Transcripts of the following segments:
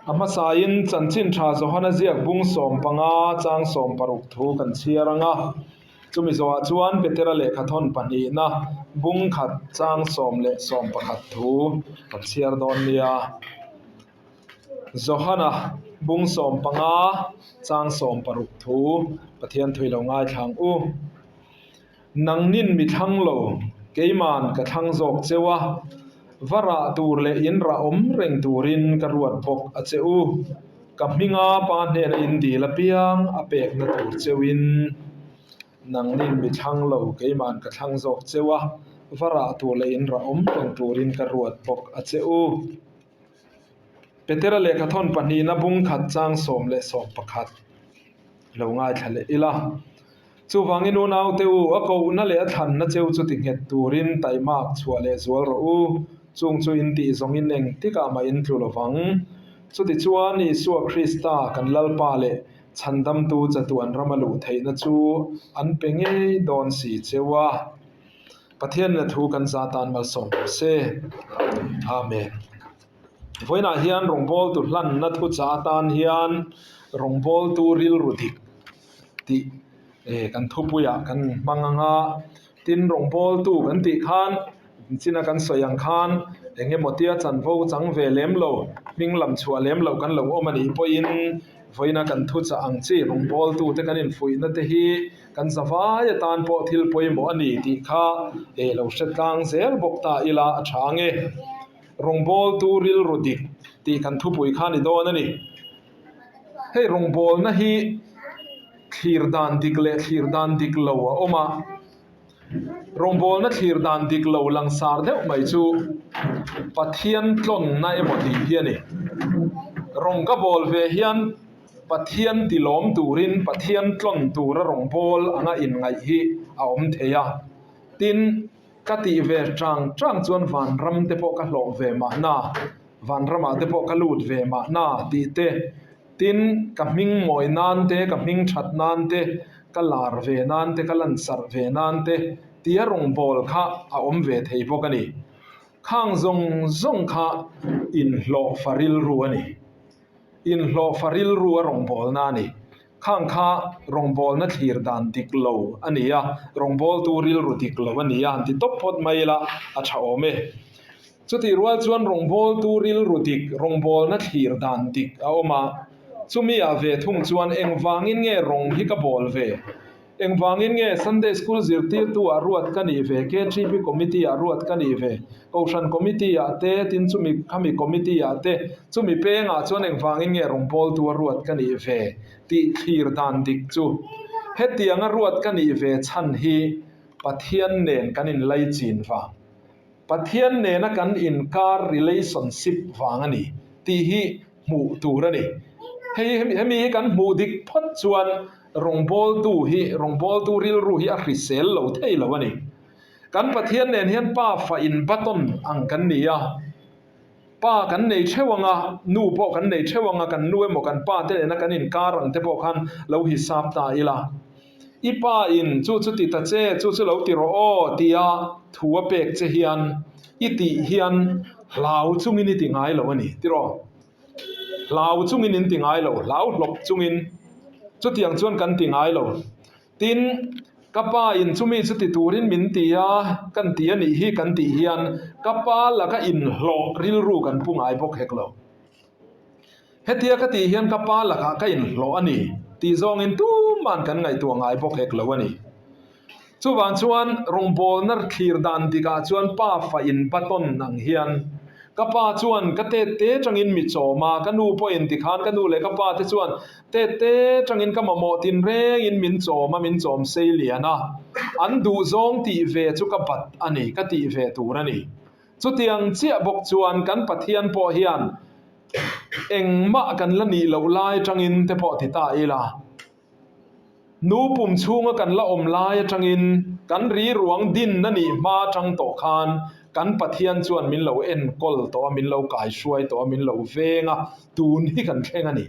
A hmasain Chanchin Tha Johana ziak bung 15 chang 60 thu kan chhiar ang a. Chumi zawhah chuan Petera lehkhathawn pahnihna bung khat chang 11 thu kan chhiar dawn nia. Johana bung 15 chang 60 thu Pathian thui lo ngaithla ang u. Nangnin mi thlang lo, keiman ka thlang zawk cheu a, va rah tur leh in rah awm reng turin ka ruat bawk a che u. Ka hminga pa hnena in dil apiang a pekna tur cheuin nangnin mi thlang lo, keiman ka thlang zawk cheu a, va rah tur leh in rah awm reng turin ka ruat bawk a che u. Petera lehkhathawn pahnihna bung khat chang 11 lo ngaithla leh ila. Chuvangin unaute u, a kohna leh a thlanna cheu chu ti nghet turin taimak chhuah leh zual rawh u. Chung chu in tih zawngin eng tikah mah in tlu lovang. Chutichuan Isua Krista kan Lalpa leh Chhandamtu chatuan rama luh theihna chu an pe ngei dawn si cheu a. Pathian in a thu kan za tan malsawm rawh se. Amen. Vawiinah hian rawngbawltu hlanna thuchah atan hian rawngbawltu rilru dik tih kan thupuiah kan hmang ang a, tin rawngbawltu kan tih khan china kan sawi ang khan eng emaw tia chanvo chang ve lem lo, hming lam chhuah lem loh kan lo awm a nih pawhin vawiina kan thuchah ang chi rawngbawltu te kan infuihna te hi kan zavai atan pawh thil pawimawh a ni tih kha lo hre tlang zel bawk ta ila a tha ang e. Rawngbawltu rilru dik tih kan thupui kha a ni dawn a ni. Hei rawngbawlna hi thlir dan dik leh thlir dan dik lo a awm a, rawngbawlna thlir dan dik lo langsar deuh mai chu Pathian tlawnna emaw tih hi a ni. Rawng ka bawl ve hian Pathian tilawm turin Pathian tlawn tura rawngbâwl anga inngaih hi a awm thei a, tin, Ka tih ve chang chang chuan vanram te pawh ka hlawh ve mahna, vanramah te pawh ka lut ve mahna tih te, tin ka hming mawi nan te, ka hming that nan te, ka lar ve nan te, ka lansarh ve nan te tia rawngbâwl kha a awm ve thei bawk a ni. Khang zawng zawng kha inhlawh fa rilru a ni. Inhlawh fa rilru a rawngbâwlna a ni. Khang kha rawngbawlna thlir dan dik lo a ni a, rawngbawltu rilru dik lo a ni a han ti tawp phawt mai ila a tha awm e. Chutih rual chuan rawngbawltu rilru dik, rawngbawlna thlir dan dik a awm a, chumi ah ve thung chuan engvangin nge rawng hi ka bawl ve? Engvangin nge Sunday School zirtirtu ah ruat ka nih ve, KTP Committee ah ruat ka nih ve, Kohhran Committee ah te, tin chumi khami Committee ah te, chumi peng ah chuan engvangin nge rawngbawltu a ruat ka nih ve tih thlir dan dik chu hetianga ruat ka nih ve chhan hi Pathian nen kan inlaichin vang. Pathian nena kan inkar relationship vang a ni tih hi hmuh tur a ni. Hei hemi hi kan hmuh dik phawt chuan rawngbawltu hi rawngbawltu rilru hi a hrisel lo thei lo a ni. Kan Pathian nen hian pa fa in button ang kan ni a, pa kan nei theuh ang a, nu pawh kan nei theuh ang a, kan nu emaw kan pa te nena kan inkar ang te pawh khan lo hisap ta ila. I pa in chu chu ti ta che, chu chu lo ti rawh aw tia thu a pek che hian i tih hian hlau chungin i ti ngai lo a ni tiraw? Hlau chungin in ti ngai lo, hlau hlawp chungin chutiang chuan kan ti ngai lo. Tin, ka pa in chumi chu ti turin min ti a, kan ti a nih hi kan tih hian ka pa laka inhlawh rilru kan pu ngai bawk hek lo. Hetia ka tih hian ka pa lakah ka inhlawh a ni tih zawngin tuman kan ngaihtuah ngai bawk hek lo a ni. Chuvang chuan rawngbawlna thlir dan dikah chuan pa fa in button ang hian ka pa chuan ka tet te tangin mi chawm a, ka nu pawhin tikhan ka nu leh ka pa te chuan tet te tangin ka mamawh tinrengin min chawm a, min chawm sei lian a, an duhzawng tih ve chu ka bat a ni, ka tih ve tur a ni. Chutiang chiah bawk chuan kan Pathian pawh hian Engmah kan la nih loh lai atangin te pawh ti ta ila, nu pum chhunga kan la awm lai atangin kan ri ruang din a nih hma atang tawh khan kan Pathian chuan min lo enkawl tawh a, min lo kaihruai tawh a, min lo veng a, tun hi kan thleng a ni.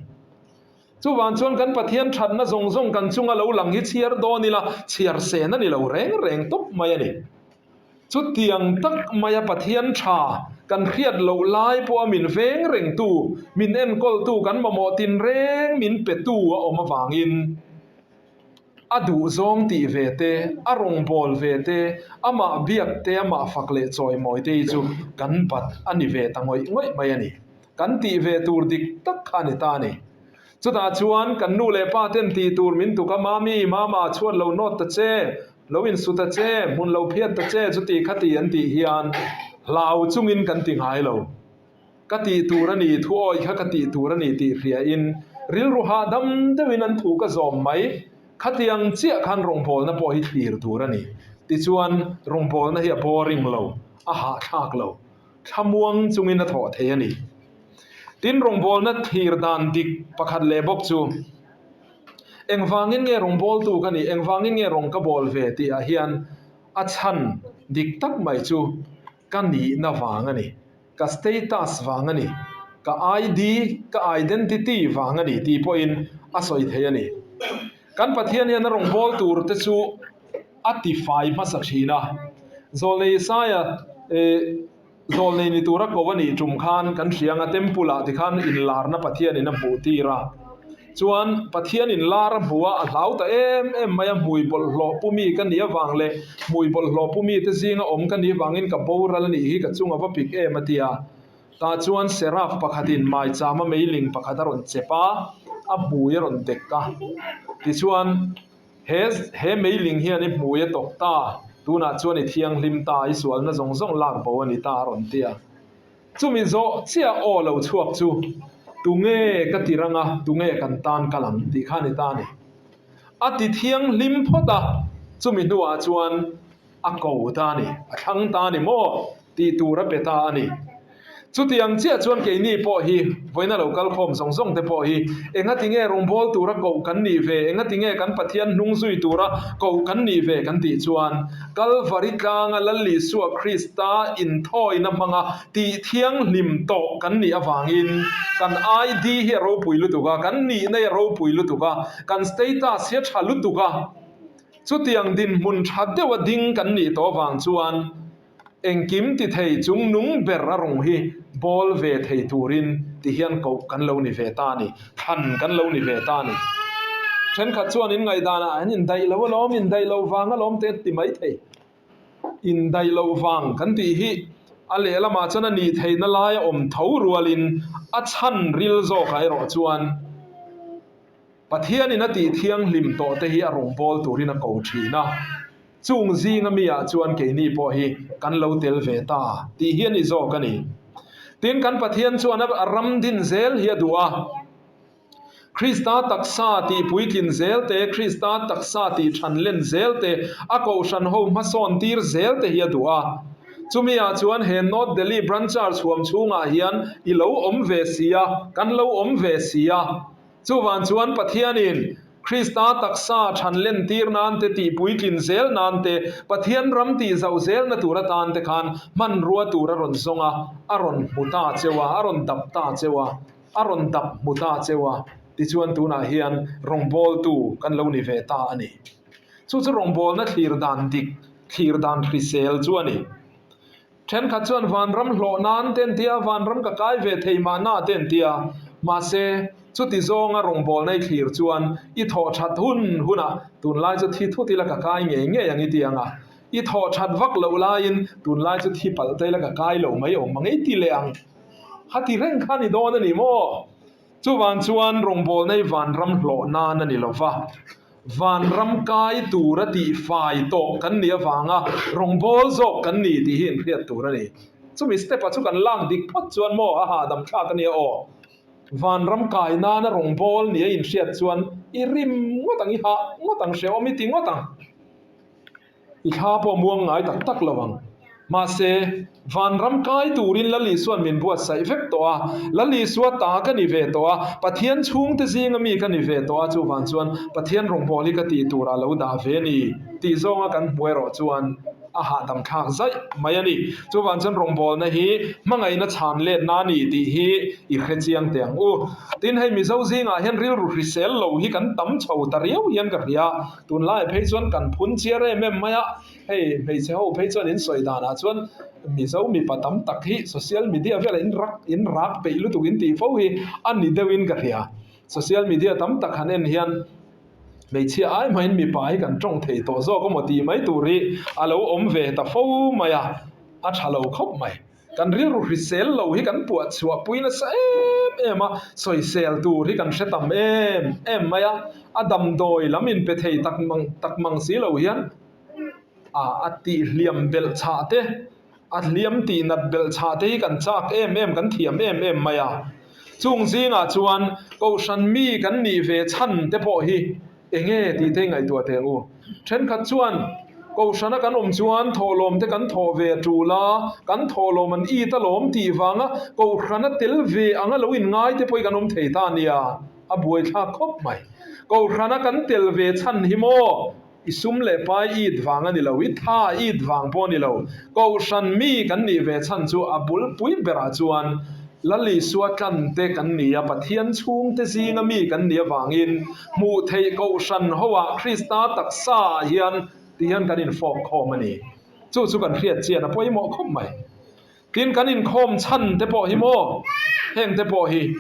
Chuvang chuan kan Pathian thatna zawng zawng kan chunga lo lang hi chhiar dawn ila, chhiar sen a ni lo reng reng tawp mai a ni. Chutiang tak maia Pathian tha. Kan hriat loh lai pawha min veng rengtu, min enkawltu, kan mamawh tinreng min petu a awm avangin a duhzawng tih ve te, a rawngbâwl ve te, amah biak te, amah fak leh chawimawi te hi chu kan bat a ni ve ta ngawih ngawih mai a ni. Kan tih ve tur dik tak kha a ni ta a ni. Chutah chuan kan nu leh pa ten tih tur min tuk a, Mami, Mama, chhuat lo nawt ta che, lo insu ta che, hmun lo phiat ta che, chuti khati an tih hian hlau chungin kan ti ngai lo. Ka tih tur a ni, thu awi kha ka tih tur a ni tih hriain rilru hahdam deuhin an thu ka zawm mai. Khatiang chiah khan rawngbawlna pawh hi thlir tur a ni. Tichuan, rawngbawlna hi a boring lo, a hahthlak lo. Thlamuang chungin a thawh thei a ni. Tin, rawngbawlna thlir dan dik pakhat leh bawk chu, Engvangin nge rawngbawltu ka nih, engvangin nge rawng ka bawl ve tihah hian a chhan dik tak mai chu ka nihna vang a ni. Ka status vang a ni, ka ID, ka identity vang a ni tih pawhin a sawi thei a ni. Kan Pathian hian a rawngbâwl tur te chu a tifai hmasa thin a. Zawlnei Isaia zawlnei ni tura ko a nih tum khan kan hria ang a, temple ah tikhan inlarna Pathianin a hmuh tir a. Chuan Pathian inlar a hmu a, a hlau ta em em mai a, hmui bawlhhlawh pu mi ka nih avang leh hmui bawlhhlawh pu mite zinga awm ka nih avangin ka boral a nih hi ka chung a va pik em a ti a. Tah chuan Seraf pakhatin maichama meiling pakhat a rawn chep a, a hmui a rawn dek a. Tichuan he he meiling hian i hmui a tawk ta, tunah chuan i thianghlim ta, i sualna zawng zawng lak bo a ni ta a rawn ti a. Chumi zawh chiah aw lo chhuak chu tunge ka ti rang a, tunge kan tan kal ang tih kha a ni ta a ni. A ti thianghlim phawt a, chumi hnuah chuan a ko ta a ni, a thlang ta a ni maw tih tur a pe ta a ni. Chutiang chiah chuan keini pawh hi vawiina lo kal khawm zawng zawng te pawh hi engati nge rawngbâwl tura koh kan nih ve, engati nge kan Pathian hnung zui tura koh kan nih ve kan tih chuan Kalvari tlanga Lal Isua Krista inthawina hmanga tih thianghlim tawh kan nih avangin kan ID hi a ropui lutuk a, kan nihna hi a ropui lutuk a, kan status hi a tha lutuk a. Chutiang dinhmun tha deuha ding kan nih tawh avang chuan Engkim ti thei chung nung ber a rawng hi bawl ve thei turin ti hian koh kan lo ni ve ta a ni, thlan kan lo ni ve ta a ni. Thenkhat chuan in ngaihdanah an indaih lo alawm, indaih loh vang alawm te ti mai thei. Indaih loh vang kan tih hi a lehlamah chuan a nih theihna laia awm tho rualin a chhan ril zawkah erawh chuan, Pathianin a tih thianghlim tawh te hi a rawngbâwl turin a ko ṭhin a, chung zinga miah chuan keini pawh hi kan lo tel ve ta tih hi a ni zawk a ni. Tin, kan Pathian chuan a ram din zel hi a duh a, Krista taksa tih puitlin zel te, Krista taksa tih ṭhan len zel te, a kohhran ho hmasawn tir zel te hi a duh a. Chumiah chuan he North Delhi Branch Church huam chhungah hian i lo awm ve si a, kan lo awm ve si a. Chuvang chuan Pathianin Krista taksa than lentir nan te, tih puitlin zel nan te, Pathian ram tih zauh zelna tur atan te khan hmanrua tur a rawn zawng a, a rawn hmu ta cheu a, a rawn dap ta cheu a, a rawn dap hmu ta cheu a, tichuan tunah hian rawngbawltu kan lo ni ve ta a ni. Chu chu rawngbawlna thlir dan dik, thlir dan hrisel chu a ni. Thenkhat chuan vanram hlawh nan te an ti a, vanram ka kai ve thei mahna te an ti a. Mahse, chuti zawnga rawngbawlna i thlir chuan i thawh that hun hunah tunlai chu thi thut ila ka kai ngei ngei ang i ti ang a. I thawh that vak loh laiin tunlai chu thi palh ta ila ka kai lo mai awm ang i ti leh ang. Hati reng kha ni dawn a ni maw? Chuvang chuan rawngbawlna i vanram hlawh nan a ni lo va. Vanram kai tura tihfai tawh kan nih avanga rawngbâwl zawk kan ni tih hi inhriat tur a ni. Chumi step-a chu kan lak dik phawt chuan maw a hahdam thlak a nia aw. Vanram kai nana rawngbâwl nia inhriat chuan i rim ngawt ang, i hah ngawt ang, hrehawm i ti ngawt ang. I thla pawh muang ngai tak tak lo ang. Mahse, vanram kai turin Lal Isua'n min buatsaih vek tawh a, Lal Isua ta ka ni ve tawh a, Pathian chhungte zinga mi ka ni ve tawh a, chuvang chuan Pathian rawngbâwl hi ka tih turah lo dah ve ni tih zawnga kan hmu erawh chuan a hahdam thlak zaih mai a ni. Chuvang chuan rawngbâwlna hi hmangaihna chhan letna a ni tih hi i hre chiang teh ang u. Tin, hei Mizo zingah hian rilru hrisel lo hi kan tam chho ta riau hian ka hria. Tunlaiah phei chuan kan phun chiar em em mai a, hei hmeichhe ho phei chuan in sawi danah chuan Mizo mipa tam tak hi social media velah in rak in rak peih lutuk in tih fo hi a ni deuhin ka hria. Social media tam tak han en hian hmeichhia ai hmain mipa hi kan tawng thei tawh zawk emaw tih mai tur hi a lo awm ve ta fo mai a, a tha lo khawp mai. Kan rilru hrisel lo hi kan puah chhuah pui nasa em em a, sawisel tur hi kan hre tam em em mai a, a damdawi lam inpe thei tak mang tak mang si lo hian a a tih hliam belh chhah te, a hliam tih nat belh chhah te hi kan chak em em, kan thiam em em mai a. Chung zingah chuan Kohhran mi kan nih ve chhan te pawh hi Enge tih te ngaihtuah teh ang u. Thenkhat chuan Kohhrana kan awm chuan thawhlawm te kan thawh ve a tul a, kan thawhlawm an it alawm tih vanga Kohhrana tel ve anga lo inngai te pawh hi kan awm thei ta nia, a buaithlak khawp mai. Kohhrana kan tel ve chhan hi maw? I sum leh pai it vang a ni lo, i tha it vang pawh a ni lo. Kohhran mi kan nih ve chhan chu a bulpui berah chuan Lal Isua tlante kan ni a, Pathian chhungte zinga mi kan nih avangin hmuh theih Kohhran hoah Krista taksaah hian ti hian kan infawk khawm a ni. Chu chu kan hriat chian a pawimawh khawp mai. Tin, kan inkhawm chhan te pawh hi maw? Heng te pawh hi.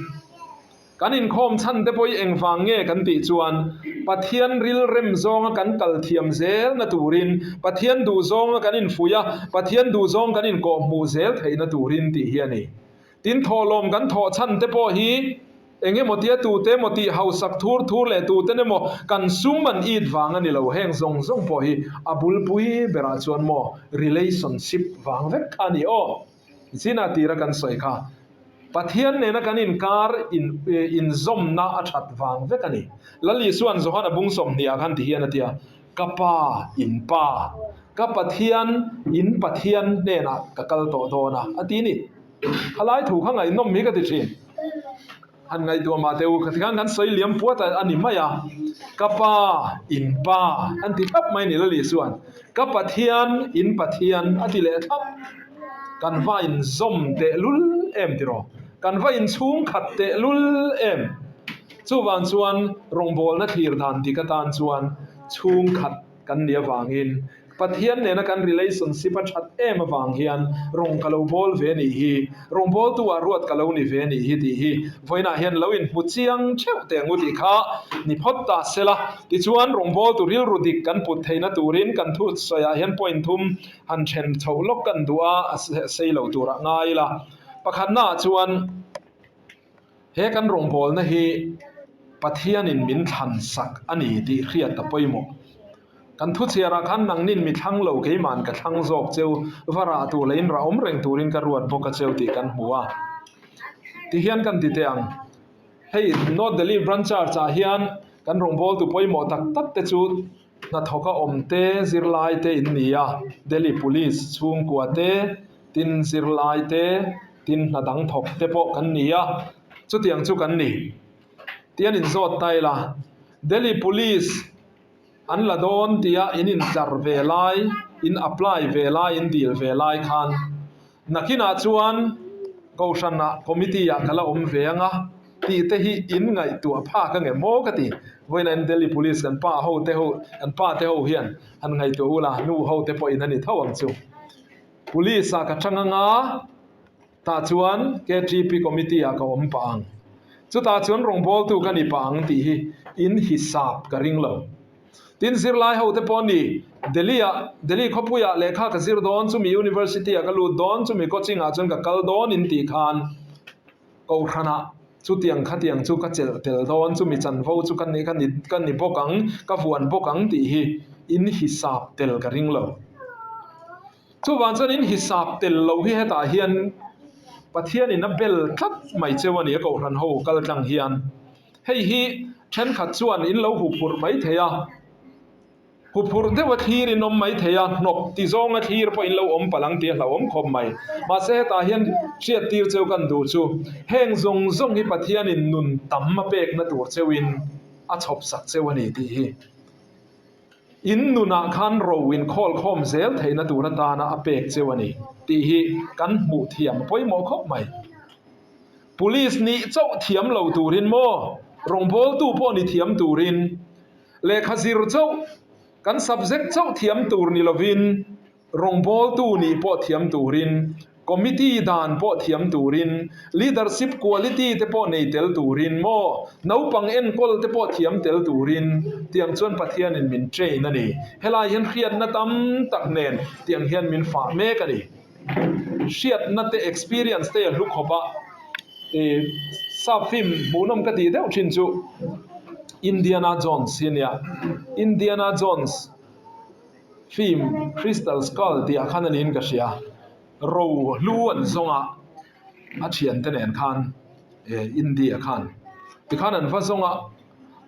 Kan inkhawm chhan te pawh hi engvang nge kan tih chuan Pathian rilrem zawnga kan kal thiam zelna turin, Pathian duh zawnga kan infuih a, Pathian duh zawng kan inkawhhmuh zel theihna turin tih hi a ni. Tin, thawhlawm kan thawh chhan te pawh hi eng emaw tia tute emaw tih hausak thur thur leh tuten emaw kan sum an it vang a ni lo. Heng zawng zawng pawh hi a bulpui berah chuan maw relationship vang vek kha a ni aw. Zina tira kan sawi kha Pathian nena kan inkar inzawmna a that vang vek a ni. Lal Isua'n Johana bung sawmhnih ah khan ti hian a ti a, Ka Pa, in Pa, ka Pathian, in Pathian hnenah ka kal tawh dawn a, a ti a ni. Khalai thu kha ngaihnawm hi ka ti thin. Han ngaihtuah mah teh u, tikhan kan sawi liam puat a ni mai a, Ka Pa, in Pa an ti thlap mai ni Lali chuan, Ka Pathian, in Pathian a ti leh thlap. Kan va inzawm tehlul em tiraw? Kan va inchhungkhat tehlul em? Chuvang chuan rawngbawlna thlir dan dik atan chuan chhungkhat kan nih avangin Pathian nena kan relationship a that em avang hian rawng ka lo bawl ve nih hi, rawngbawltu ah ruat ka lo ni ve nih hi tih hi vawiinah hian lo inhmu chiang theuh teh ang u tih kha ni phawt ta se la. Tichuan rawngbawltu rilru dik kan put theihna turin kan thu sawiah hian point thum han then chhoh lawk kan duh a, a sei lo turah ngai ila. Pakhatnaah chuan. He kan rawngbawlna hi Pathianin min thlan sak a ni tih hriat a pawimawh. Kan thuchhiarah khan nangnin mi thlang lo keima'n ka thlang zawk cheu, va rah tur leh in rah awm reng turin ka ruat bawk a cheu tih kan hmu a. Tihian kan ti teh ang. Hei North Delhi Branch Church ah hian kan rawngbawltu pawimawh tak tak te chu hnathawka awm te, zirlai te in ni a, Delhi Police chhungkua te, tin zirlai te, tin hna dang thawk te pawh kan ni a, chutiang chu kan ni. Tih an inzawt ta ila, Delhi Police an la dawn tia in intlar ve lai, in apply ve lai, in dil ve lai khan nakinah chuan Kohhranah committee ah ka la awm ve anga tih te hi in ngaihtuah phak ange maw ka ti. Vawiin in Delhi Police kan pa ho te ho, kan pa te ho hian han ngaihtuah ula, nu ho te pawhin a ni tho ang chu. Police ah ka chang anga tah chuan KTP committee ah ka awm pah ang. Chutah chuan rawngbawltu ka ni pah ang tih hi in hisap ka ring lo. Tin zirlai ho te pawh ni Delhi ah Delhi khawpui ah lehkha ka zir dawn chumi university ah ka lut dawn chumi coaching ah chuan ka kal dawn in tih khan Kohhranah chutiang khatiang chu ka chelh tel dawn chumi chanvo chu ka ni ka ni ka ni bawk ang ka vuan bawk ang tih hi in hisap tel ka ring lo. Chuvang chuan in hisap tel loh hi hetah hian Pathianin a bel tlat mai cheu a ni a Kohhran ho kal tlang hian. Hei hi thenkhat chuan in lo huphurh mai thei a, huphurh deuha thlir in awm mai thei a, hnawk ti zawnga thlir pawh in lo awm palh ang tih a hlauhawm khawp mai. Mahse hetah hian hriattir cheu kan duh chu heng zawng zawng hi Pathianin nun tam a pekna tur cheuin a chhawp sak cheu a ni tih hi. In nunah khan ro inkhawl khawm zel theihna tur atana a pek cheu a ni tih hi kan hmuh thiam a pawimawh khawp mai. Police nih chauh thiam lo turin maw, rawngbawltu pawh ni thiam turin, lehkha zir chauh, kan subject chauh thiam tur ni lovin. Rawngbawltu nih pawh thiam turin, committee dan pawh thiam turin, leadership quality te pawh nei tel turin maw, naupang enkawl te pawh thiam tel turin tiang chuan Pathianin min train a ni. Helai hian hriatna tam tak nen tiang hian min fah mek a ni. Hriatna te experience te a hlu khawp a, ih sap film hmuhnawm ka tih deuh thin chu Indiana Jones hi a nia. Indiana Jones. Film Crystal Skull tih ah khan a niin ka hria. Ro hlu an zawng a, a thiante nen khan eh India khan tikhan an va zawng a,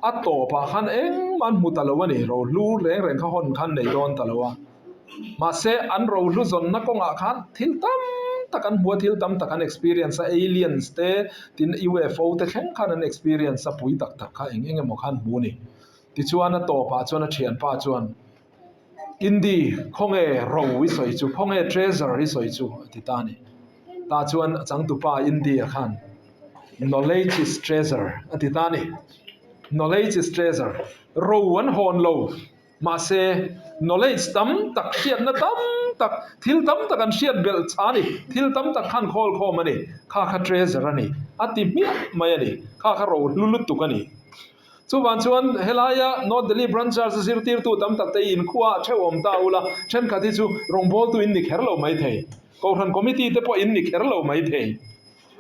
a tawpah khan engmah an hmu ta lo a ni. Ro hlu reng reng kha hawn khan nei dawn ta lo a. Mahse an ro hlu zawnna kawngah khan thil tam tak an hmu a, thil tam tak an experience a, aliens te tin UFO te thleng khan an experience a, pui tak tak kha eng eng emaw khan hmu a ni. Tichuan a tawpah chuan a thianpa chuan, Indy, khawnge ro i sawi chu, khawnge treasure i sawi chu? a ti ta a ni. Tah chuan a changtupa Indy-a khan, Knowledge is treasure a ti ta a ni. Knowledge is treasure. Ro an hawn lo, mahse knowledge tam tak, hriatna tam tak, thil tam tak an hriat belh chha a ni. Thil tam tak khan khawl khawm a ni. Kha kha treasure a ni, a ti hmiah mai a ni. Kha kha ro hlu lutuk a ni. Chuvang chuan helaia North Delhi Branch Church zirtirtu tam tak te hi inkhua a theuh awm ta ula, thenkhat hi chu rawngbawltu in ni kher lo mai thei. Kohhran Committee te pawh in ni kher lo mai thei.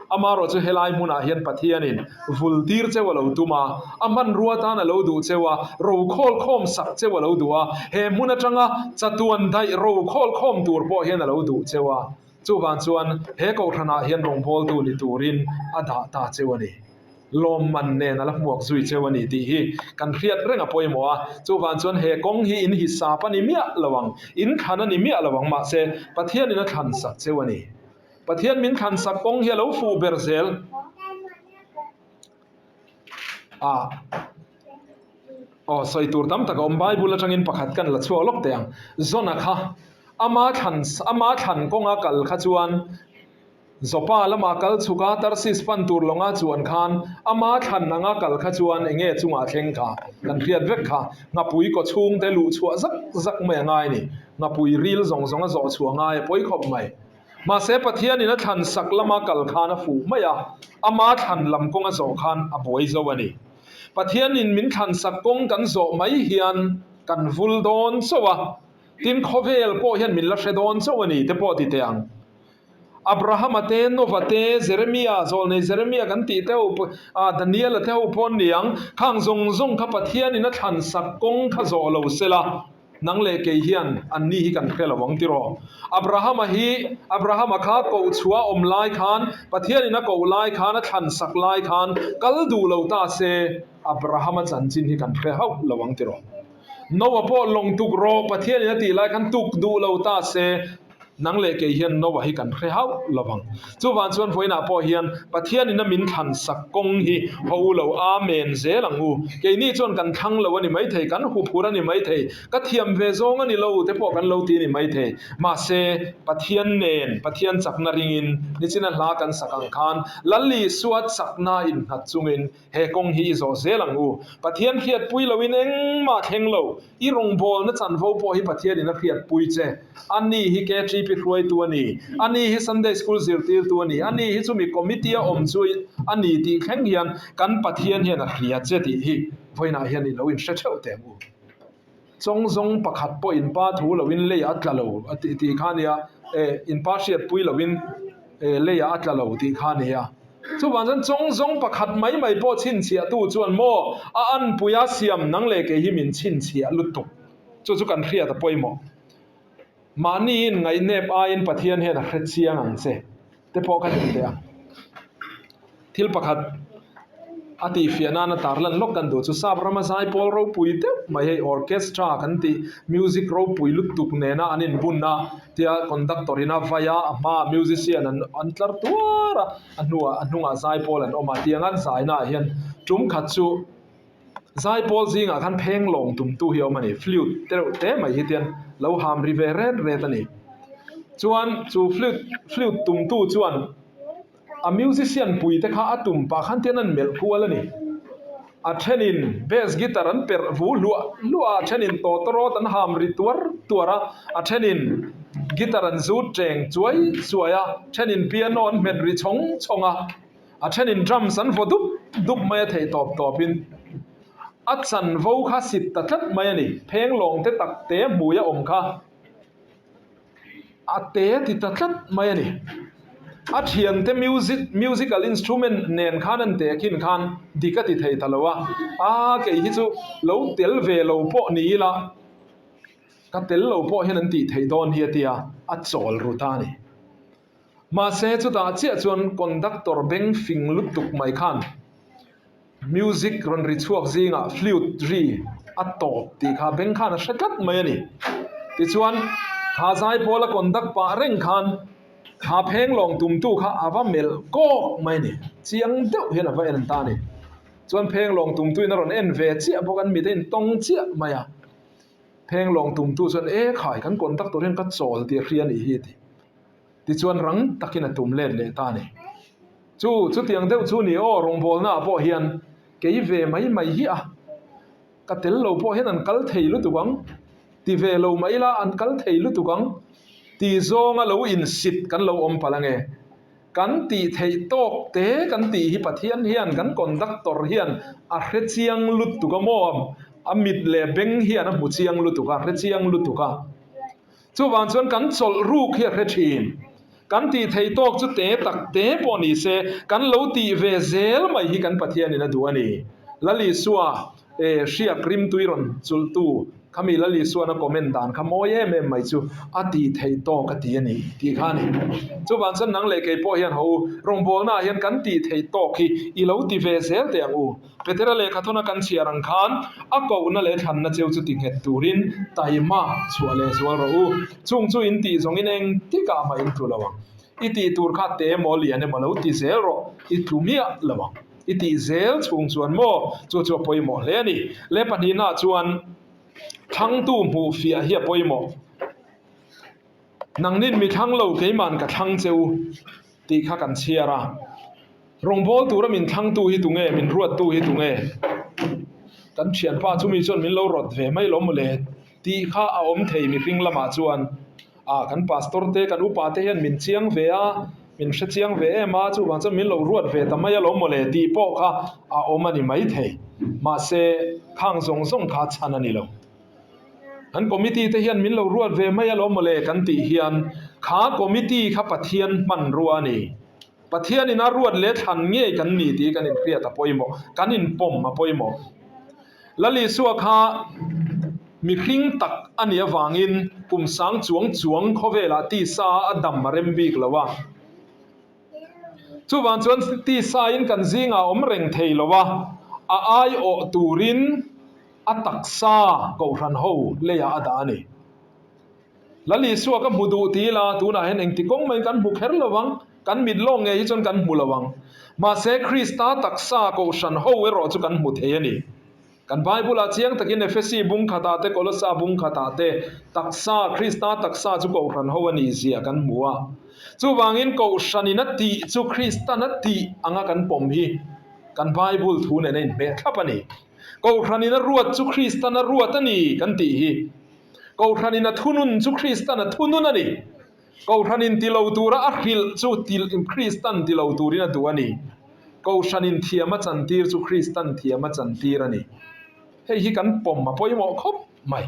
Amaherawh chu helai hmunah hian Pathianin vul tir cheu a lo tum a, a hmanrua tan a lo duh cheu a, rokhawl khawm sak cheu a lo duh a, he hmun atanga chatuan daih rokhawl khawm tur pawh hian a lo duh cheu a. Chuvang chuan he kohhranah hian rawngbawltu ni turin a dah ta cheu a ni. Lawmman nen a la hmuak zui cheu a ni tih hi kan hriat reng a pawimawh a. Chuvang chuan he kawng hi in hisap a ni miah lo ang, in thlan a ni miah lo ang mahse Pathianin a thlan sak cheu a ni. Pathian min thlan sak kawng hi a lo fuh ber zel a. Aw, sawi tur tam tak a awm. Bible atangin pakhat kan la chhuak lawk teh ang. Zona kha ama thlan ama thlan kawnga kal kha chuan Jopa lama kal chhuk a, Tarsis pan tur lawnga chuan khan ama thlan anga kal kha chuan eng nge chungah thleng kha kan hriat vek kha. Nghapui kaw chhungte luh chhuah zak zak mai a ngai a ni. Nghapui ril zawng zawng a zawh chhuah ngai a pawi khawp mai. Mahse Pathianin a thlan sak lama kal khan a fuh mai a, ama thlan lam kawnga zawh khan a buai zo a ni. Pathianin min thlan sak kawng kan zawh mai hian kan vul dawn chauh a, tin khawvel pawh hian min la hre dawn chauh a ni te pawh ti teh ang. Abrahama te, Nova te, Jeremia, zawlnei Jeremia kan tih te ho, Daniela te ho pawh an ni ang, khang zawng zawng kha Pathianin a thlan sak kawng kha zawh lo sela, Nang leh kei hian anni hi kan hre lo ang tiraw? Abrahama hi, Abrahama kha koh chhuah awm lai khan, Pathianin a koh lai khan, a thlan sak lai khan kal duh lo ta se, Abrahama chanchin hi kan hre hauh lo ang tiraw? Noah pawh lawng tuk rawh, Pathianin a tih lai khan tuk duh lo ta se, Nang leh kei hian Noah hi kan hre hauh lo vang. Chuvang chuan vawiinah pawh hian Pathianin a min thlan sak kawng hi ho lo Amen zel ang u. Keini chuan kan thlang lo a ni maithei, kan huphur a ni maithei, ka thiam ve zawng a ni lo te pawh kan lo ti a ni maithei. Mahse, Pathian nen, Pathian chakna ringin, nichina hla kan sak ang khan, Lal Isua chakna innghat chungin he kawng hi i zawh zel ang u. Pathian hriatpui loin engmah thleng lo. I rawngbawlna chanvo pawh hi Pathianin a hriatpui che. Ani hi KTP hruaitu a ni. Ani hi Sunday School zirtirtu a ni. Ani hi chumi committee a awm chu a ni tih thleng hian kan Pathian hian a hria che tih hi vawiinah hian i lo inhre theuh teh ang u. Chawng zawng pakhat pawh in pa thu loin leiah a tla lo a tih tih kha a nia. Eh, in pa hriatpui loin eh leiah a tla lo tih kha a nia. Chuvang chuan chawng zawng pakhat mai mai pawh chhinchhiahtu chuan maw a anpuia siam nang leh kei hi min chhinchhiah lutuk. Chu chu kan hriat a pawimawh. Mahniin ngaihnep aiin Pathian hian a hre chiang ang che te pawh ka ti teh ang. Thil pakhat a tihfiah nana tarlan lawk kan duh chu Sap rama zaipawl ropui deuh mai hei orchestra kan tih music ropui lutuk nena an inbun a tia conductor in a vai a, a hmaah musician an an tlar tuar a, a hnuah a hnungah zaipawl an awm a tiang an zainaah hian tum khat chu zaipawl zingah khan phenglawng tumtu hi a awm a ni flute te reuh te mai hi tian lo ham ri ve ret ret a ni chuan chu flute flute tumtu chuan. A musician pui te kha a tum pah khan tian an melh kual a ni. A thenin bass guitar an perh vu hluah hluah a, a thenin tawtawrawt an ham ri tuar tuar a, a thenin Guitar an zut teng chuai chuai a, thenin piano an hmet ri chhawng chhawng a, a thenin drums an vaw dup dup mai a theih tawp tawpin a chanvo kha sit ta tlat mai a ni. Pheng lawng te tak te hmui a awm kha a te ti ta tlat mai a ni. A thiante music musical instrument nen khan an tehkhin khan dik a ti thei ta lo a, a kei hi chu lo tel ve lo pawh ni ila, Ka tel lo pawh hian an tih theih dawn hi a ti a, a chawl ru ta a ni. Mahse chutah chiah chuan conductor beng fing lutuk mai khan music rawn ri chhuak zingah flute ri a tawp tih kha beng khan a hre tlat mai a ni. Tichuan kha zaipawl a conduct pah reng khan kha pheng lawng tumtu kha a va melh kawk mai a ni. Chiang deuh hian a va en ta a ni. Chuan pheng lawng tumtuin a rawn en ve chiah bawk, an mit a intawng chiah mai a. Pheng lawng tumtu chuan, E khai, kan conductor hian ka chawl tih a hria a nih hi a ti. Tichuan rang takin a tum let leh ta a ni. Chu, chutiang deuh chu ni aw, rawngbawlnaah pawh hian kei ve mai mai hi a, ka tel lo pawh hian an kal thei lutuk ang, ti ve lo mai ila an kal thei lutuk ang ti zawnga lo insit kan lo awm palh ange. Kan tih theih tawk te kan tih hi Pathian hian kan conductor hian a hre chiang lutuk a maw? A mit leh beng hian a hmu chiang lutuk a, a hre chiang lutuk a. Chuvang chuan kan chawlh ruk hi a hre thin. Kan tih theih tawk chu te tak te pawh ni se, kan lo tih ve zel mai hi kan Pathianin a duh a ni. Lal Isua e hriak rimtui rawn chulhtu Khami Lal Isuan a comment dan kha mawi em em mai chu a tih theih tawk a ti a ni tih kha a ni. Chuvang chuan nang leh kei pawh hian ho u, rawngbawlnaah hian kan tih theih tawk hi i lo ti ve zel teh ang u. Petera lehkha thawna kan chhiar ang khan a kohna leh thlanna cheu chu ti nghet turin taima chhuah leh zual rawh u. Chung chu in tih zawngin eng tikah mah in tlu lo ang. I tih tur kha te emaw lian emaw lo ti zel rawh, i tlu miah lo ang. I tih zel chhung chuan maw chu chu a pawimawh hle a ni. Leh pahnihnaah chuan thlangtu hmuh fiah hi a pawimawh. Nangnin mi thlang lo keima'n ka thlang che u tih kha kan chhiar a. Rawngbâwl tura min thlangtu hi tunge, min ruattu hi tunge? Kan thianpa chumi chuan min lo rawt ve mai lo mawle tih kha a awm thei mihring lamah chuan. Ah, kan pastor te, kan upa te hian min chiang ve a, min hre chiang ve em a, chuvang chuan min lo ruat ve ta mai alawm mawle tih pawh kha a awm a ni maithei. Mahse, khang zawng zawng kha chhan a ni lo. Kan committee te hian min lo ruat ve mai alawm mawle kan tih hian kha committee kha Pathian hmanrua a ni. Pathianin a ruat leh thlan ngei kan ni tih kan inhriat a pawimawh, kan inpawm a pawimawh. Lal Isua kha mihring tak a nih avangin kum sang chuang chuang khawvelah tisa a dam a rem bik lo a. Chuvang chuan tisain kan zingah a awm reng thei lo a, a aiawh turin a taksa kohhran ho leiah a dah a ni. Lal Isua ka hmu duh ti ila tunah hian engti kawng maiin kan hmu kher lo vang, kan mit lawng ngei hi chuan kan hmu lo ang. Mahse Krista taksa kohhran ho erawh chu kan hmu thei a ni. Kan Bible-ah chiang takin Efesi bung khatah te Kolosa bung khatah te taksa, Krista taksa chu kohhran ho a nih zia kan hmu a. Chuvangin kohhranin a tih chu Kristan a tih anga kan pawm hi kan Bible thu nen a inhmeh thlap a ni. Kohhranin a ruat chu Kristan a ruat a ni kan tih hi. Kohhranin a thunun chu Kristan a thunun a ni. Kohhranin ti lo tura a hrilh chu Kristan ti lo turin a duh a ni. Kohhranin thiam a chantir chu Kristan thiam a chantir a ni. Hei hi kan pawm a pawimawh khawp mai.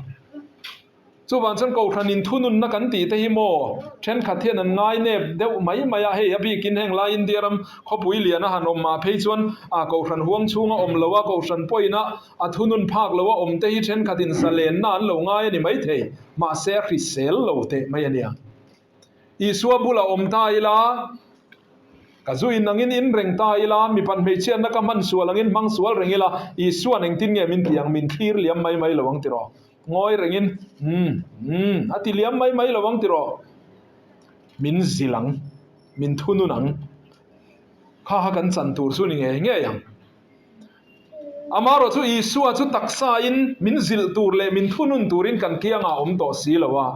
Chuvang chuan Kohhranin thununna kan tih te hi maw thenkhat hian an ngai nep deuh mai mai a, hei a bikin heng lai India ram khawpui lian a han awm mah phei chuan a Kohhran huang chhunga awm lo a, Kohhran pawhin a A thunun phak lo a awm te hi thenkhatin zalenna an lo ngai a ni maithei, mahse a hrisel lo teh mai a nia. Isua bula awm ta ila, ka zu in angin in reng ta ila, mipat hmeichhiatna ka hman sual angin hmang sual reng ila, Isua'n engtin nge min ti ang, min thlir liam mai mai lo ang tiraw? Ngawi rengin, Umm, umm, a ti liam mai mai lo ang tiraw? Min zilh ang, min thunun ang. Kha kha kan chan tur chu ni ngei ngei ang. Amaherawh chu Isua chu taksain min zilh tur leh min thunun turin kan kiangah a awm tawh si lo a.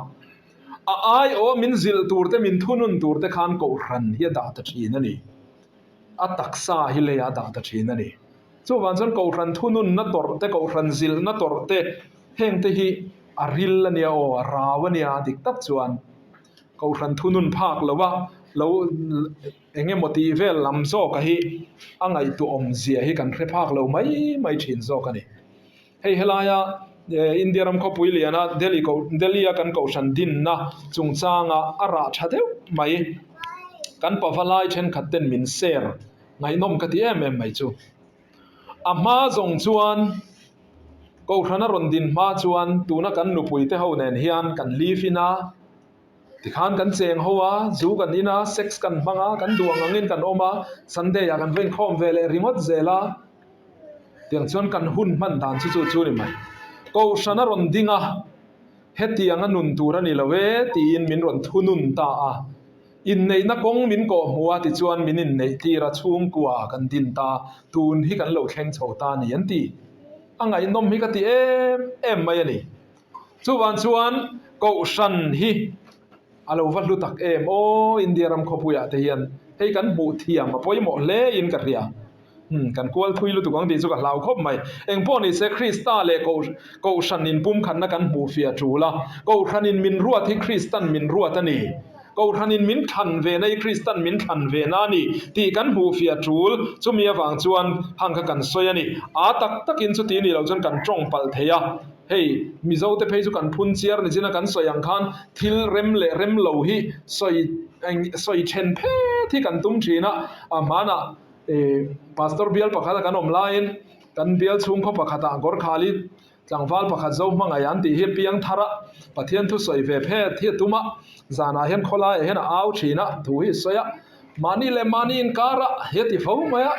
A aiawh min zilh tur te, min thunun tur te khan Kohhran hi a dah ta thin a ni. A taksa hi leiah a dah ta thin a ni. Chuvang chuan Kohhran thununna tawrh te, Kohhran zilhna tawrh te, heng te hi a ril a nia aw, a rau a nia dik tak chuan. Kohhran thunun phak lo a, lo eng emaw tih vel lam zawka hi a ngaihtuahawm zia hi kan hre phak lo mai mai thin zawk a ni. Hei helaia India ram khawpui liana Delhi koh Delhi a kan kohhran dinna chungchanga a rah tha deuh mai kan pavalai thenkhat ten min share ngaihnawm ka ti em em mai chu. A hma zawng chuan kohhran a rawn din hma chuan tuna kan nupui te ho nen hian kan live in a, tikhan kan cheng ho a, zu kan in a, sex kan hmang a, kan duh ang angin kan awm a, Sunday ah kan va inkhawm ve leh ringawt zel a, tiang chuan kan hun hman dan chu chu chu a ni mai. Kohhran a rawn ding a, hetiang a nun tur a ni lo e tiin min rawn thunun ta a. Inneihna kawng min kawh hmu a tichuan min inneih tir a, chhungkua kan din ta, tun hi kan lo thleng chho ta a ni an ti. A ngaihnawm hi ka ti em em mai a ni. Chuvang chuan Kohhran hi a lo va hlu tak em aw India ram khawpuiah te hian hei kan hmuh thiam a pawimawh hle in ka hria. Umm kan kual thui lutuk ang tih chu ka hlau khawp mai. Eng pawh ni se Krista leh Kohhran in pumkhatna kan hmuh fiah tul a. Kohhran in min ruat hi Kristan min ruat a ni. Kohhran in min thlan ve na hi Kristan min thlan ve na a ni tih kan hmuh fiah tul. Chumi avang chuan hang kha kan sawi a ni. A tak takin chuti nih loh chuan kan tawng palh thei a. Hei Mizo te phei chu kan phun chiar ni chin a kan sawi ang khan thil rem leh rem lo hi sawi sawi then phet hi kan tum thin a. A hmanah Pastor bial pakhata kan awm laiin kan bial chhungkhaw pakhatah Gorkhali tlangval pakhat zo hmangaih an tih hi piang thar a, Pathian thu sawi ve phet hi a tum a, zanah hian khawlaiah hian a au thin a, thu hi a sawi a, mahni leh mahni inkar a hi a ti fo mai a,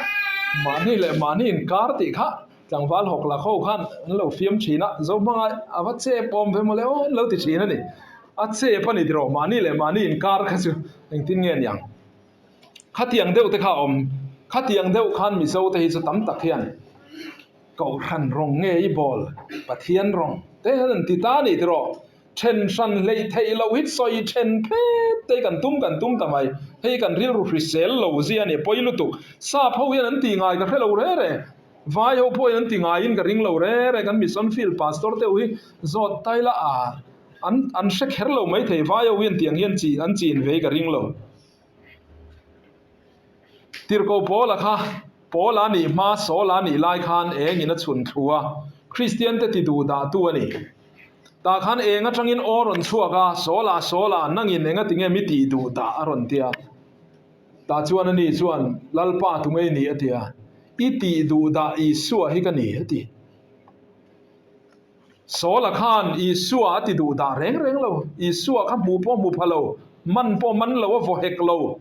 mahni leh mahni inkar tih kha tlangval hawk lak ho khan an lo fiam thin a, zo hmangaih a va chep awm ve mawle aw an lo ti thin a ni, a chep a ni tiraw mahni leh mahni inkar kha chu engtin nge niang. Khatiang deuh te kha a awm. Khatiang deuh khan Mizo te hi chu tam tak hian Kohhran rawng nge i bawl, Pathian rawng te hian an ti ta a ni tiraw? Then hran hleih theih loh hi sawi then phet te hi kan tum kan tum ta mai. Hei kan rilru hrisel lo zia a ni, pawi lutuk. Sap ho hian an ti ngai ka hre lo re re. Vai ho pawhin an ti ngaiin ka ring lo re re. Kan Mission Field Pastor te ho hi zawt ta ila a an an hre kher lo maithei. Vai ho hian tiang hian chi an chin ve hi ka ring lo. Tirhkoh Paula kha Paula nih hma Saula nih lai khan engin a chhun thlu a, Kristiante ti duh dahtu a ni. Tah khan eng atangin aw rawn chhuak a, Saula, Saula, nangin engati nge mi tih duh dah a rawn ti a. Tah chuan ani chuan, Lalpa tunge i ni a ti a, I tih duh dah Isua hi ka ni a ti. Saula khan Isua a ti duh dah reng reng lo. Isua kha hmuh pawh hmu pha lo, man pawh man lo, a vaw hek lo.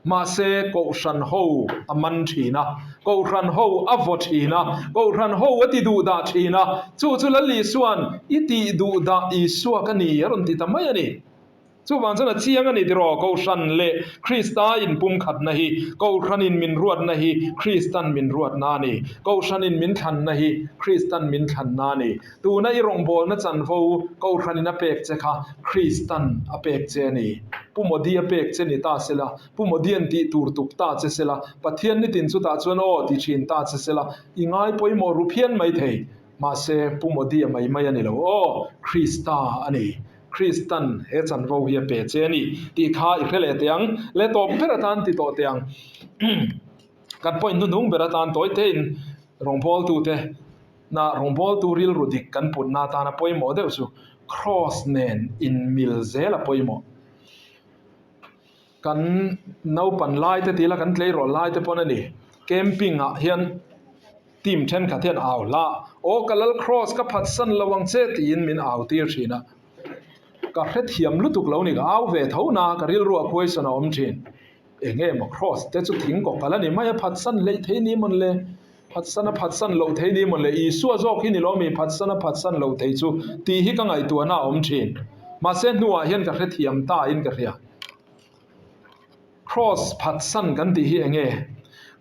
Mahse, Kohhran ho a man thin a, Kohhran ho a vaw thin a, Kohhran ho a ti duh dah thin a. Chu chu Lal Isua'n, I tih duh dah Isua ka ni, a rawn ti ta mai a ni. Chuvang chuan a chiang a ni tiraw, Kohhran leh Krista inpumkhatna hi, Kohhranin min ruatna hi Kristan min ruatna a ni. Kohhranin min thlanna hi Kristan min thlanna a ni. Tuna i rawngbawlna chanvo Kohhranin a pek che kha Kristan a pek che a ni. Pu Modi a pek che ni ta sela, Pu Modian tih tur tuk ta che sela, Pathian nitin chutah chuan aw ti thin ta che sela, i ngai pawimawh ru phian mai thei. Mahse, Pu Modi a mai mai a ni lo aw, Krista a ni. Kristan he chanvo hi a pe che a ni tih kha i hre leh teh ang. Le tawp ber atan ti tawh teh ang. Kan point hnuhnung ber atan tawi tein rawngbawltute na rawngbawltu rilru dik kan putna atana pawimawh deuh chu Kraws nen inmil zel a pawimawh. Kan naupan lai te tila kan tleirawl lai te pawn a ni. Camping ah hian team thenkhat hian au hla aw ka lal cross ka phatsan lo ang che tiin min au tir thin a. Ka hrethiam lutuk lo ni ka au ve tho na ka rilru a question a awm thin. Eng emaw cross te chu thing kawk kal a ni mai a phatsan hleih thei ni mawn le. Phatsan a phatsan loh thei ni mawn le Isua zawk hi ni lo mi phatsan a phatsan loh thei chu tih hi ka ngaihtuahna a awm thin. Mahse hnuah hian ka hrethiam ta in ka hria. Kraws phatsan kan tih hi eng nge?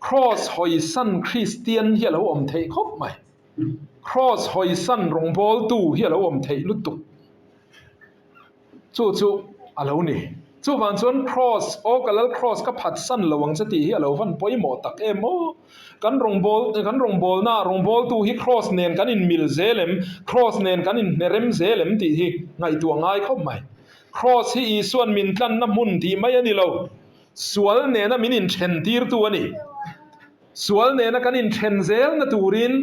Kraws hawisan Kristian hi a lo awm theih khawp mai. Kraws hawisan rawngbawltu hi a lo awm theih lutuk. Chu chu a lo ni. Chuvang chuan Kraws, aw ka lal Kraws ka phatsan lo ang che tih hi a lo van pawimawh tak em aw. Kan rawngbâwl, kan rawngbâwlna rawngbâwltu hi Kraws nen kan inmil zel em? Kraws nen kan inhnerem zel em tih hi ngaihtuah ngai khawp mai. Kraws hi Isua'n min tlanna hmun tih mai a ni lo, sual nena min inthen tirtu a ni. Sual nena kan inthen zelna turin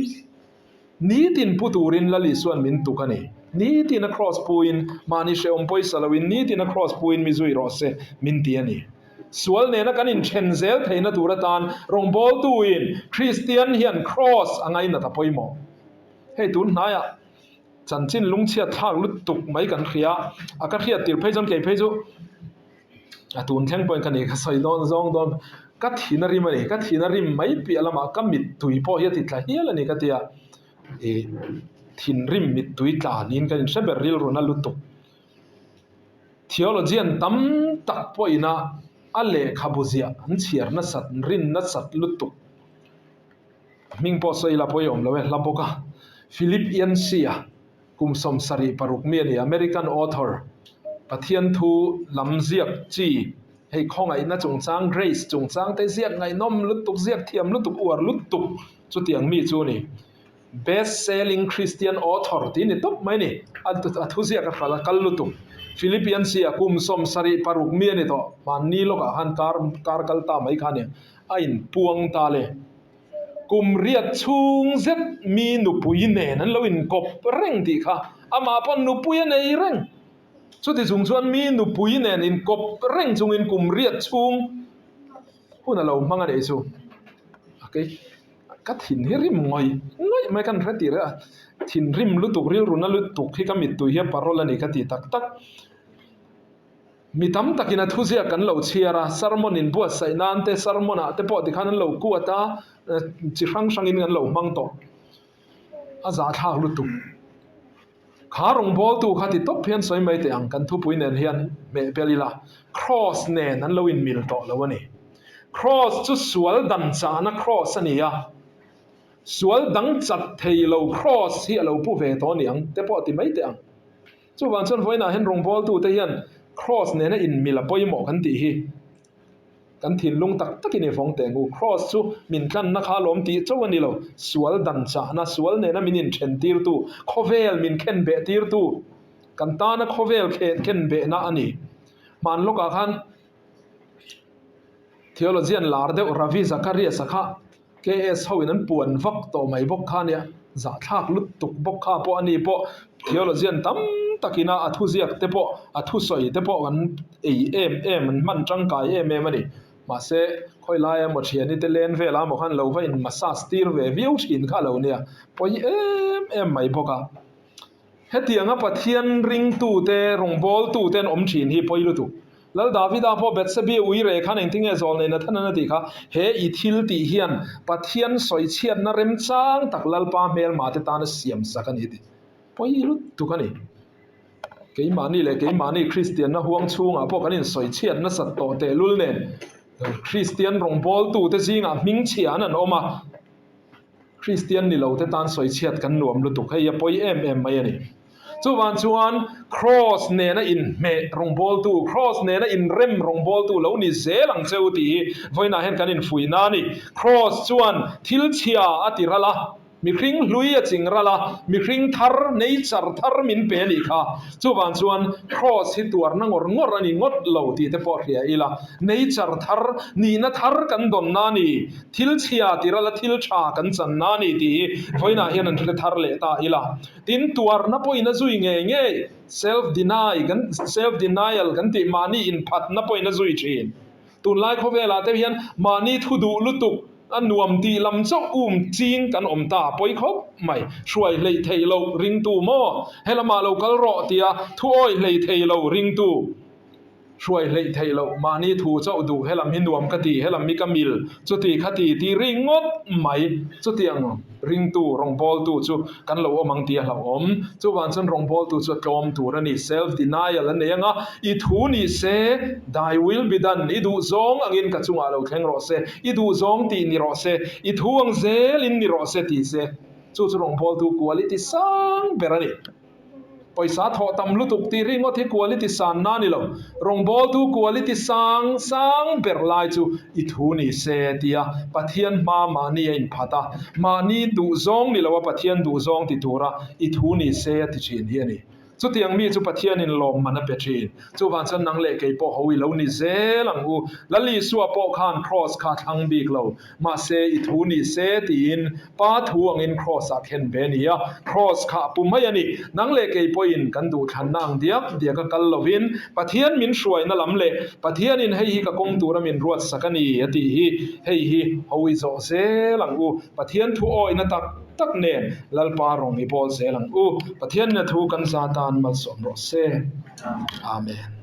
nitin pu turin Lal Isua'n min tuk a ni. Nitin a kraws puin, mahni hrehawm pawisa loin nitin a kraws puin mi zui rawh se min ti a ni. Sual nena kan inthen zel theihna tur atan rawngbawltuin Kristian hian kraws a ngainat a pawimawh. Hei tun hnaiah Chanchin lungchhiat thlak lutuk mai kan hria a, ka hriat tir phei chuan kei phei chu a tun thleng pawhin ka ni ka sawi dawn zawng dawn ka thin a rim a ni, ka thin a rim mai piah lamah ka mittui pawh hi a ti tla hial a ni ka ti a, ih thinrim mittui tla niin ka inhre ber rilru na lutuk. Theologian tam tak pawhin a a lehkhabu ziah an chhiar nasat rin nasat lutuk. Hming pawh sawi ila pawi awm lo e, hla bawk a. Philip Yancey-a kum 76 mi a ni, American author, Pathian thu lam ziak chi, hei khawngaihna chungchang, grace chungchang te ziak ngaihnawm lutuk, ziak thiam lutuk, uar lutuk chutiang mi chu a ni. Best selling Christian author tih ni tawp mai a ni, a thu ziak a hral a kal lutuk. Philip Yancey-a kum 76 mi a ni tawh, hmanni lawkah khan kar kar kal ta mai kha a ni, a inpuang ta le. Kum riat chhung zet mi nupui nen an lo inkawp reng tih kha amah pawn nupui a nei reng. Chuti chung chuan mi nupui nen inkawp reng chungin kum riat chhung hun a lo hmang a nih chu. A kei ka thin hi rim ngawih ngawih mai kan hre tir a, thinrim lutuk rilru na lutuk hi ka mittui hi a parawl a ni ka ti tak tak. Mi tam takin a thuziak kan lo chhiar a, sermon inbuatsaih nan te, sermon ah te pawh tikhan an lo kuat a, chi hrang hrangin an lo hmang tawh. A zahthlak lutuk. Kha rawngbawltu kha ti tawp hian sawi mai teh ang, kan thupui nen hian hmeh bel ila, Kraws nen an lo inmil tawh lo a ni. Kraws chu sual dan chahna kraws a ni a, sual dang chat thei lo kraws hi a lo pu ve tawh a ni ang te pawh ti mai teh ang. Chuvang chuan vawiinah hian rawngbawltute hian Kraws nena inmil a pawimawh kan tih hi kan thinlung tak takin i vawng teh ang u. Kraws chu min tlanna kha lawm tih chauh a ni lo, sual dan chahna, sual nena min inthen tirtu, khawvel min khen beh tirtu, kan tana khawvel khen behna a ni. Hman lawkah khan theologian lar deuh Ravi Zacharias-a kha KS ho in an puan vak tawh mai bawk kha nia, zahthlak lutuk bawk kha pawh a ni pawh theologian tam takin a a thuziak te pawh a thusawi te pawh an ei em em an hman tangkai em em a ni. Mahse khawi laia emaw thiani te len velah emaw khan lo va in massage tir ve viau thin kha a lo nia, pawi em em mai bawk a. Hetianga Pathian ringtute, rawngbawltute an awm thin hi pawi lutuk. Lal Davida pawh Bethsebi ui reh khan engtinge zawlnei Nathanan a tih kha, He i thil tih hian Pathian sawichhiatna remchang tak Lalpa hmelmate tana siam sak a ni tih pawi lutuk a ni. Keimahni leh keimahni Kristianna huang chhungah pawh kan insawichhiat nasat tawh tehlul nen Kristian rawngbawltute zingah hmingchhia an an awm a, Kristian ni lo te tan sawichhiat kan nuam lutuk, hei a pawi em em mai a ni. Chuvang chuan Kraws nena inhmeh rawngbawltu, Kraws nena inrem rawngbawltu lo ni zel ang che u tih hi vawiinah hian kan infuihna a ni. Kraws chuan thil chhia a ti ral a, mihring hlui a ching ral a, mihring thar, nature thar min pe a nih kha. Chuvang chuan Kraws hi tuarna ngawr ngawr a ni ngawt lo tih te pawh hria ila, nature thar, nihna thar kan dawnna a ni. Thil chhia ti rala thil tha kan chan na ni tih hi vawiinah hian an hre thar leh ta ila. Tin, tuarna pawhin a zui ngei ngei, self deny kan self denial kan tih mahni inphatna pawhin a zui thin. Tunlai khawvelah te hian mahni thu duh lutuk a nuam tih lam chauh um ching kan awm ta pawi khawp mai. Hruai hleih theih loh ringtu maw? Helamah lo kal rawh tia thu awi hleih thei lo ringtu. Hruai hleih theih loh, mahni thu chauh duh, helam hi nuam ka ti, helam hi ka mil, chuti kha ti ti ringawt mai. Chutiang ringtu, rawngbawltu chu kan lo awm ang tih a hlauhawm. Chuvang chuan rawngbawltu chu a tlawm tur a ni, self denial a nei ang a, i thu ni se, thy will be done, i duh zawng angin ka chungah lo thleng rawh se, i duh zawng tih ni rawh se, i thu ang zelin ni rawh se ti se, chu chu rawngbawltu quality sang ber a ni. Pawisa thawh tam lutuk tih ringawt hi quality sanna a ni lo. Rawngbawltu quality sang sang ber lai chu i thu ni se tia Pathian hma mahni a inphat a, mahni duhzawng ni loa Pathian duhzawng ti tura i thu ni se a ti thin hi a ni. Chutiang mi chu Pathianin lawmman a pe thin. Chuvang chuan nang leh kei pawh ho i lo ni zel ang u. Lal Isua pawh khan Kraws kha a thlang bik lo. Mahse, i thu ni se tiin Pa thu angin Kraws ah khen ve a ni a, Kraws kha a pu mai a ni. Nang leh kei pawhin kan duhthlanna ang diak diak a kal lovin Pathian min hruaina lam leh Pathianin hei hi ka kawng tura min ruatsak a ni a tih hi hei hi ho i zawh zel ang u. Pathian thu awihna tak tak nen Lalpa rawng i bawl zel ang u. Pathianin a thu kan za tan malsawm rawh se. Amen.